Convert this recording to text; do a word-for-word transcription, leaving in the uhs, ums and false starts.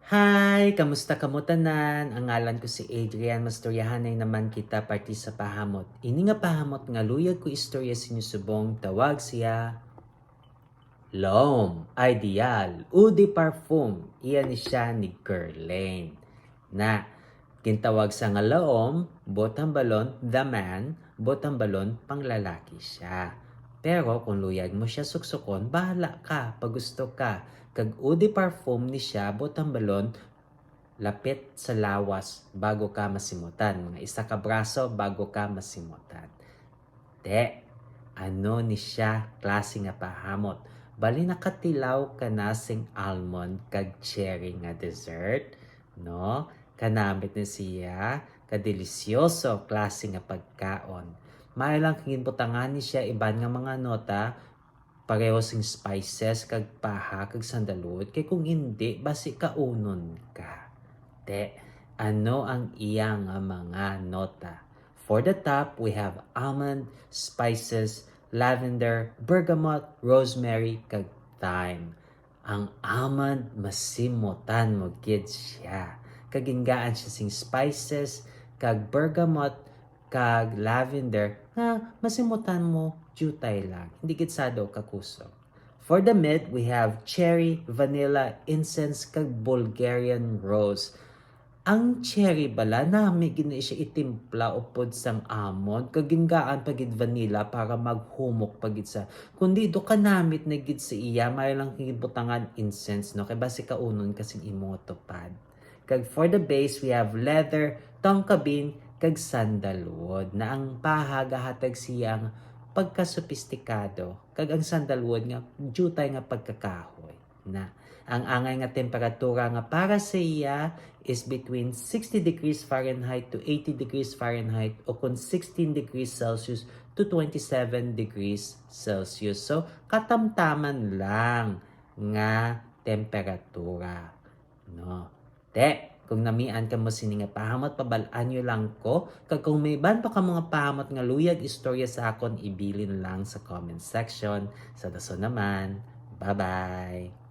Hi! Kamusta kamo tanan? Ang ngalan ko si Adrian. Mastoryahanay naman kita parte sa pahamot. Ini nga pahamot nga luyag ko istorya sa inyo subong, tawag siya L'Homme Idéal, Eau de Parfum. Iya ni siya ni Guerlain. Na, gintawag sa nga L'Homme, botang balon, the man, botang balon, panglalaki siya. Pero kung luyag mo siya suksukon, bahala ka, pagusto ka. Kag Eau de Parfum ni siya, botang balon, lapit sa lawas bago ka masimutan. Mga isa ka braso bago ka masimutan. Te, ano ni siya klase nga pahamot? Bali nakatilaw ka na sing almond kag cherry nga dessert, no? Kanamit ni siya, kadelisyoso klase nga pagkaon. Maayo lang kung ginbutangan ni siya iban nga mga nota, pareho sing spices kag paha kag sandalwood, kay kung indi, basi kaunon ka. Te, ano ang iya nga mga nota? For the top, we have almond, spices, lavender, bergamot, rosemary, kag thyme. Ang almond, masimutan mo gid siya. Kag gingaan siya sing spices, kag bergamot, kag lavender, nga masimutan mo, diutay lang. Hindi gid sado kakusog. For the mid, we have cherry, vanilla, incense, kag Bulgarian rose. Ang cherry bala, nami gid na siya itimpla upod sang almond, kag gingaan pa gid vanilla para maghumok pa gid sa, kundi do kanamit na gid sa iya, maayo lang gid butangan incense, no? Kay basi kaunon ka sing imo nga tupad. Kag for the base, we have leather, tonka bean, kag sandalwood, na ang paha gahatag siya ang pagkasopistikado, kag ang sandalwood nga diutay nga pagkakahoy. Na, ang angay nga temperatura nga para sa iya is between sixty degrees Fahrenheit to eighty degrees Fahrenheit, o kon sixteen degrees Celsius to twenty-seven degrees Celsius. So, katamtaman lang nga temperatura, no? Te, kung namian kamo sini nga pahamot, pabal-an nyo lang ko. Kag kung may iban pa ka mga pahamot nga luyag istorya sa akon, ibilin lang sa comment section. Sa dason naman, bye-bye!